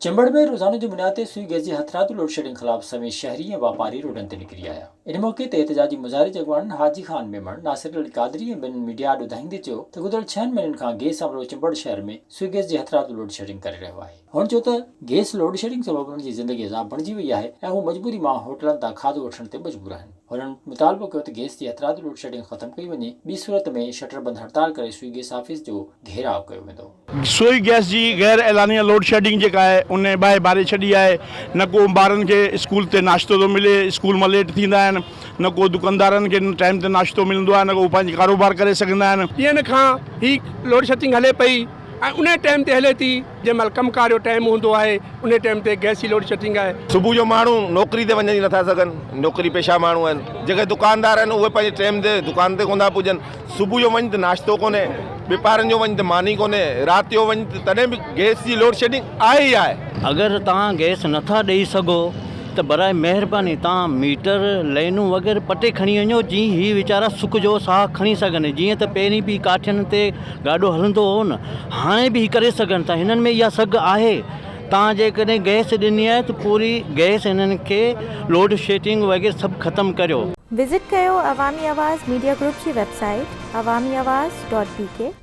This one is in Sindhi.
چمبڙ ۾ روزانو جي بنياد تي سوئي گئس جي هٿرادو لوڊشيڊنگ خلاف سوين شهري ۽ واپاري روڊن تي نڪري آيا. ان موقعي تي احتجاجي مظاهري جي اڳواڻن حاجي خان ميمڻ، ناصر علي قادري ۽ ٻين ميڊيا آڏو دانهيندي چيو ته گذريل ڇهن مهينن کان گئس عملو چمبڙ شهر ۾ سوئي گئس جي هٿرادو لوڊشيڊنگ ڪري رهيو آهي. هن چيو ته گئس لوڊشيڊنگ سبب انهن جي زندگي عذاب بڻجي وئي آهي ۽ هو مجبوري مان هوٽلن تان کاڌو وٺڻ تي مجبور آهن. هنن مطالبو ڪيو ته گئس جي هٿرادو لوڊشيڊنگ ختم ڪئي وڃي، ٻي صورت ۾ شٽر بند هڙتال ڪري سوئي گئس آفيس جو گهيراء ڪيو ويندو. سوئي گئس جي غير اعلانيه لوڊشيڊنگ جيڪا آهي ان باهه ٻاري ڇڏي آهي نه ڪو ٻارن کي اسڪول تي ناشتو ٿو ملي اسڪول مان ليٽ ٿيندا آهن نه ڪو دڪاندارن کي ٽائيم تي ناشتو ملندو آهي نه ڪو پنهنجي ڪاروبار ڪري سگهندا آهن. ڏينهن کان هي لوڊشيڊنگ هلي پئي ۽ انهي ٽائيم تي هلي ٿي جنهن مهل ڪم ڪار جو ٽائيم هوندو آهي انهي ٽائيم تي گئس جي لوڊشيڊنگ آهي. صبح جو ماڻهو نوڪري تي وڃي نٿا سگهن نوڪري پيشا ماڻهو آهن جيڪي دڪاندار آهن اهي پنهنجي ٽائيم تي دڪان تي ڪونه ٿا پڄن صبح جو وڃ ته ناشتو ڪونهي، ٻپهرن جو وڃ ته ماني ڪونهي، رات جو وڃ ته تڏهن به گئس جي لوڊشيڊنگ آهي ئي آهي. اگر توهان گئس نٿا ڏئي سگهو ته براء مهرباني توهان ميٽر، لائنون وغيره پٽي کڻي وڃو جيئن هي ويچارا سک جو ساهه کڻي سگهن جيئن ته پهرين به ڪاٺين تي گاڏو هلندو هو نه هاڻي به هي ڪري سگهن ٿا هنن ۾ اها سگهه آهي توهان جيڪڏهن گئس ڏني آهي ته پوري گئس هنن کي لوڊ شيڊنگ وغيره سڀ ختم ڪريو. وزٽ ڪيو عوامي آواز ميڊيا گروپ جي website Awami Awaz dot B K.